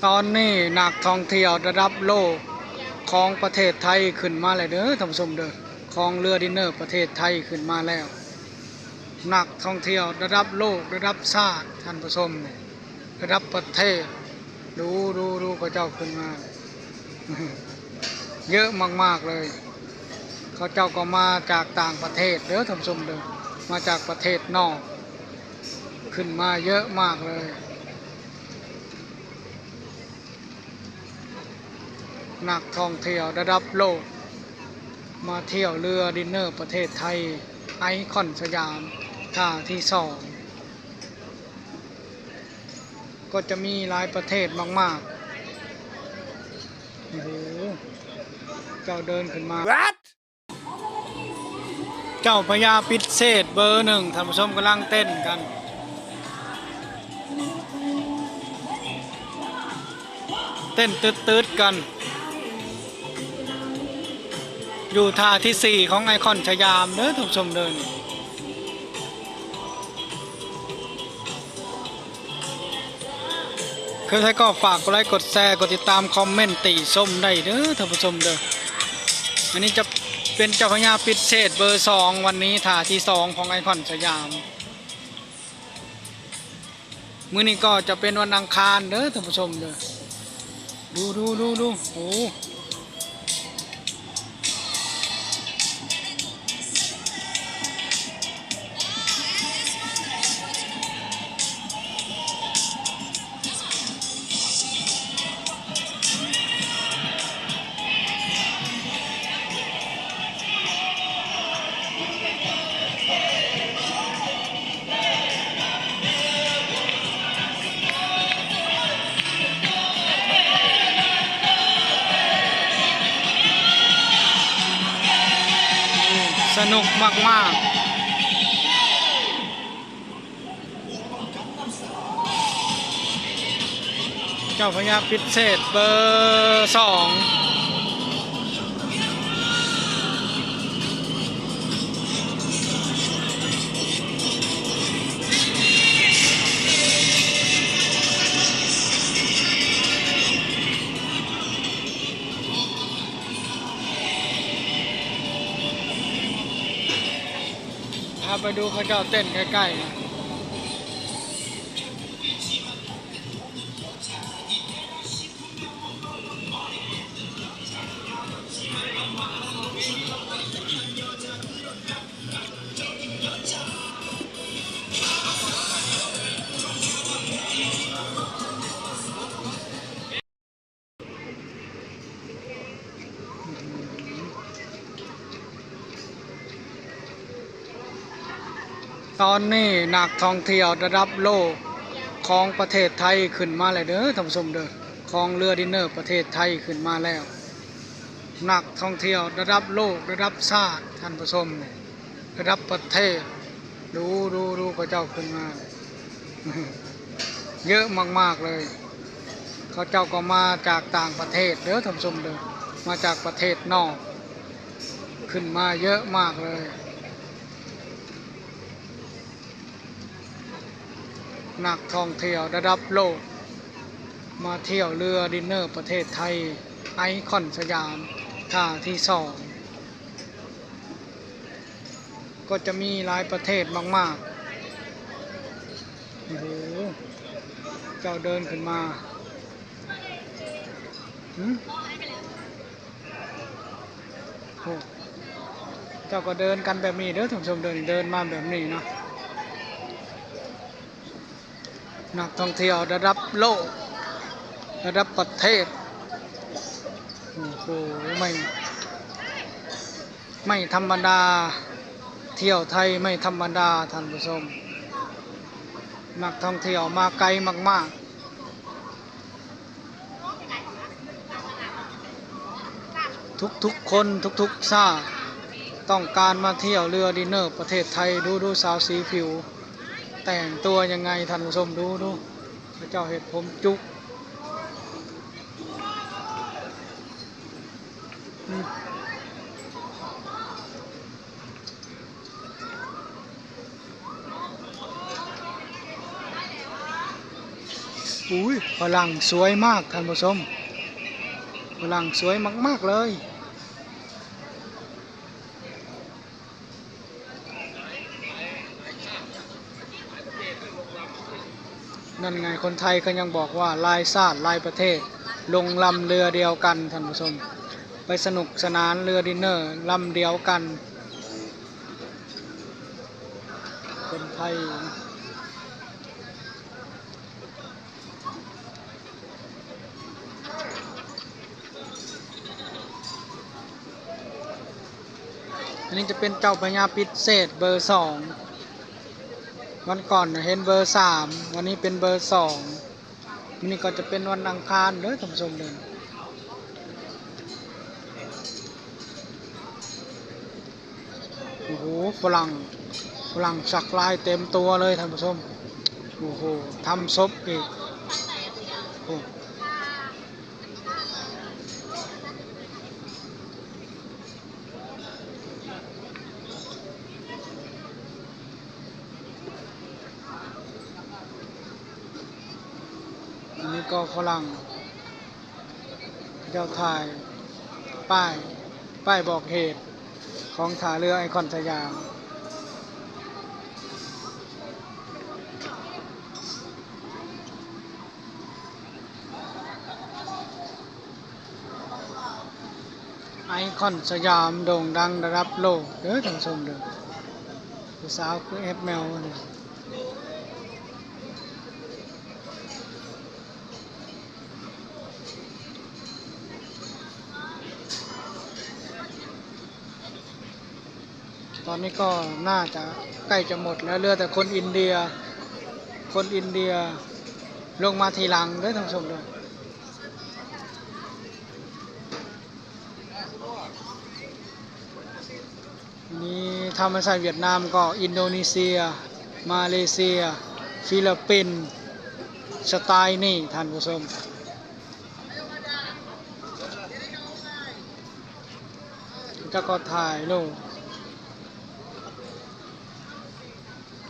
ຕອນນີ້ນັກທ່ອງທ່ຽວລະດັບໂລກຂອງປະເທດໄທຂຶ້ນມາແລ້ວເດີທ່ານຜູ້ຊົມເດີ, ຂອງເຮືອດິນເນີປະເທດໄທຂຶ້ນມາແລ້ວ. ນັກທ່ອງທ່ຽວລະດັບໂລກ ລະດັບຊາດທ່ານຜູ້ຊົມ, ລະດັບປະເທດ. ດູ ດູ ດູ ເຂົາເຈົ້າຂຶ້ນມາ ເຍອະມາກໆເລີຍ. ເຂົາເຈົ້າກໍມາຈາກຕ່າງປະເທດເດີທ່ານຜູ້ຊົມເດີ, ມາຈາກປະເທດນອກ ຂຶ້ນມາເຍອະມາກເລີຍ. ນັກທ່ອງທ່ຽວລະດັບໂລກ ມາທ່ຽວເຮືອດິນເນີປະເທດໄທ ໄອຄອນສະຫຍາມ ທ່າທີສອງ ກໍຈະມີຫຼາຍປະເທດມາກໆ. ໂອ້ໂຫ ເຈົ້າເດີນຂຶ້ນມາ ເຈົ້າພະຍາປິດເສດເບີໜຶ່ງ ທ່ານຜູ້ຊົມກຳລັງເຕັ້ນກັນ ເຕັ້ນຕຶດໆກັນ ຢູ່ທ່າທີສີ່ຂອງໄອຄອນສະຫຍາມເດີທ່ານຜູ້ຊົມເດີ. ຄືໃຜກໍຝາກກົດໄລ ກົດແຊ ກົດຕິດຕາມ ຄອມເມັນຕິຊົມໄດ້ເດີທ່ານຜູ້ຊົມເດີ. ອັນນີ້ຈະເປັນເຈົ້າພະຍາປິດເສດເບີສອງ ວັນນີ້ທ່າທີສອງຂອງໄອຄອນສະຫຍາມ. ມື້ນີ້ກໍຈະເປັນວັນອັງຄານເດີທ່ານຜູ້ຊົມເດີ. ດູ ດູ ດູ ດູ ໂອ້. ສະໜຸກມາກໆ. ເຈົ້າພະຍາປິດເສດເບີສອງ. ພາໄປດູເຂົາເຈົ້າເຕັ້ນໃກ້ໆນະ. ຕອນນີ້ນັກທ່ອງທ່ຽວລະດັບໂລກຂອງປະເທດໄທຂຶ້ນມາແລ້ວເດີທ່ານຜູ້ຊົມເດີ, ຂອງເຮືອດິນເນີປະເທດໄທຂຶ້ນມາແລ້ວ. ນັກທ່ອງທ່ຽວລະດັບໂລກ ລະດັບຊາດທ່ານຜູ້ຊົມ, ລະດັບປະເທດ. ດູ ດູ ດູ ເຂົາເຈົ້າຂຶ້ນມາ ເຍອະມາກໆເລີຍ. ເຂົາເຈົ້າກໍມາຈາກຕ່າງປະເທດເດີທ່ານຜູ້ຊົມເດີ, ມາຈາກປະເທດນອກ ຂຶ້ນມາເຍອະມາກເລີຍ. ນັກທ່ອງທ່ຽວລະດັບໂລກ ມາທ່ຽວເຮືອດິນເນີປະເທດໄທ ໄອຄອນສະຫຍາມ ທ່າທີສອງ. ກໍຈະມີຫຼາຍປະເທດມາກໆ. ໂອ້ໂຫ ເຈົ້າເດີນຂຶ້ນມາ ຫື? ໂອ້ ເຈົ້າກໍເດີນກັນແບບນີ້ເດີທ່ານຜູ້ຊົມເດີ, ເດີນມາແບບນີ້ເນາະ. ນັກທ່ອງທ່ຽວລະດັບໂລກ ລະດັບປະເທດ. ໂອ້ໂຫ ໄມ່ ໄມ່ທຳມະດາ, ທ່ຽວໄທໄມ່ທຳມະດາທ່ານຜູ້ຊົມ. ນັກທ່ອງທ່ຽວມາໄກມາກໆ. ທຸກໆຄົນ ທຸກໆຊາດ ຕ້ອງການມາທ່ຽວເຮືອດິນເນີປະເທດໄທ. ດູ ດູ ສາວສີຜິວ ແຕ່ງຕົວຍັງໄງທ່ານຜູ້ຊົມ. ດູ ດູ ເຂົາເຈົ້າເຮັດຜົມຈຸກ. ອືມ. ອຸ້ຍ ຝຣັ່ງສວຍມາກທ່ານຜູ້ຊົມ, ຝຣັ່ງສວຍມາກໆເລີຍ. ນັ້ນໄງ ຄົນໄທກໍຍັງບອກວ່າ ຫຼາຍຊາດຫຼາຍປະເທດລົງລຳເຮືອດຽວກັນທ່ານຜູ້ຊົມ, ໄປສະໜຸກສະໜານເຮືອດິນເນີລຳດຽວກັນ ຄົນໄທ. ອັນນີ້ຈະເປັນເຈົ້າພະຍາປິດເສດເບີສອງ, ວັນກ່ອນເຫັນເບີສາມ ວັນນີ້ເປັນເບີສອງ. ມື້ນີ້ກໍຈະເປັນວັນອັງຄານເດີທ່ານຜູ້ຊົມເດີ. ໂອ້ໂຫ ຝຣັ່ງ ຝຣັ່ງສັກລາຍເຕັມຕົວເລີຍທ່ານຜູ້ຊົມ. ໂອ້ໂຫ ທຳສົບອີກ. ໂອ້ ອັນນີ້ກໍຝຣັ່ງ ເຂົາເຈົ້າຖ່າຍປ້າຍ ປ້າຍບອກເຫດຂອງທ່າເຮືອໄອຄອນສະຫຍາມ. ໄອຄອນສະຫຍາມໂດ່ງດັງລະດັບໂລກເດີທ່ານຜູ້ຊົມເດີ. ຜູ້ສາວຄືແອັບແມວນີ້. ຕອນນີ້ກໍໜ້າຈະໃກ້ຈະໝົດແລ້ວ, ເຫຼືອແຕ່ຄົນອິນເດຍ ຄົນອິນເດຍລົງມາທີຫຼັງເດີທ່ານຜູ້ຊົມເດີ. ນີ້ຖ້າມັນໃສ່ຫວຽດນາມກໍອິນໂດເນເຊຍ, ມາເລເຊຍ, ຟີລິບປິນ ສະໄຕລ໌ນີ້ທ່ານຜູ້ຊົມ. ເຈົ້າກໍຖ່າຍຮູບ.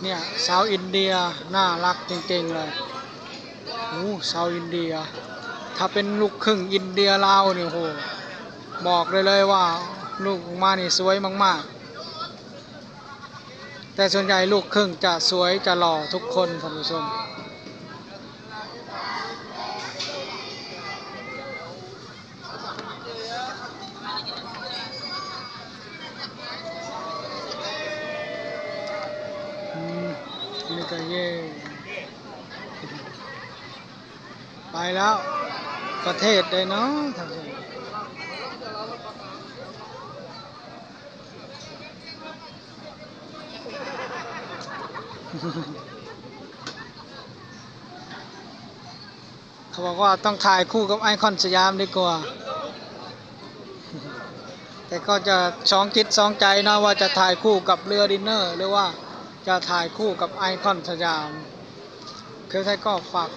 ເນ່ຍ ຊາວອິນເດຍໜ້າລັກເກັ່ງໆເລີຍ. ໂອ້ ຊາວອິນເດຍ ຖ້າເປັນລູກຄຶ່ງອິນເດຍລາວນີ້ ໂອ້ໂຫ ບອກໄດ້ເລີຍວ່າລູກອອກມານີ້ສວຍມາກໆ. ແຕ່ສ່ວນໃຫຍ່ລູກຄຶ່ງຈະສວຍຈະຫຼໍ່ທຸກຄົນທ່ານຜູ້ຊົມ. ອືມ ນີ້ກໍເຢ້ ໄປແລ້ວ ປະເທດໃດເນາະທ່ານຜູ້ຊົມ. ເຂົາບອກວ່າຕ້ອງຖ່າຍຄູ່ກັບໄອຄອນສະຫຍາມດີກວ່າ, ແຕ່ກໍຈະສອງຈິດສອງໃຈເນາະ ວ່າຈະຖ່າຍຄູ່ກັບເຮືອດິນເນີ ຫຼືວ່າຈະຖ່າຍຄູ່ກັບໄອຄອນສະຫຍາມ. ເຄີຍໄທກໍຝາກ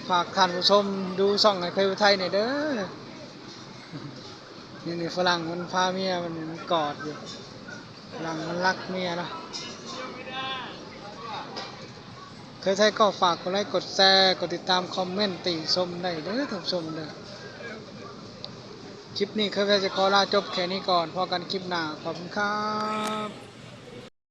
ຝາກທ່ານຜູ້ຊົມດູຊ່ອງໃຫ້ເຄີຍໄທແດ່ເດີ. ນີ້ ນີ້ ຝຣັ່ງມັນພາເມຍມັນກອດຢູ່, ຝຣັ່ງມັນລັກເມຍເນາະ. ເຄີຍໄທກໍຝາກກົດໄລ ກົດແຊ ກົດຕິດຕາມ ຄອມເມັນຕິຊົມໄດ້ເດີທ່ານຜູ້ຊົມເດີ. ຄລິບນີ້ເຄີຍໄທຈະຂໍລາຈົບແຄ່ນີ້ກ່ອນ, ພໍ້ກັນຄລິບໜ້າ, ຂອບຄຸນຄັບ.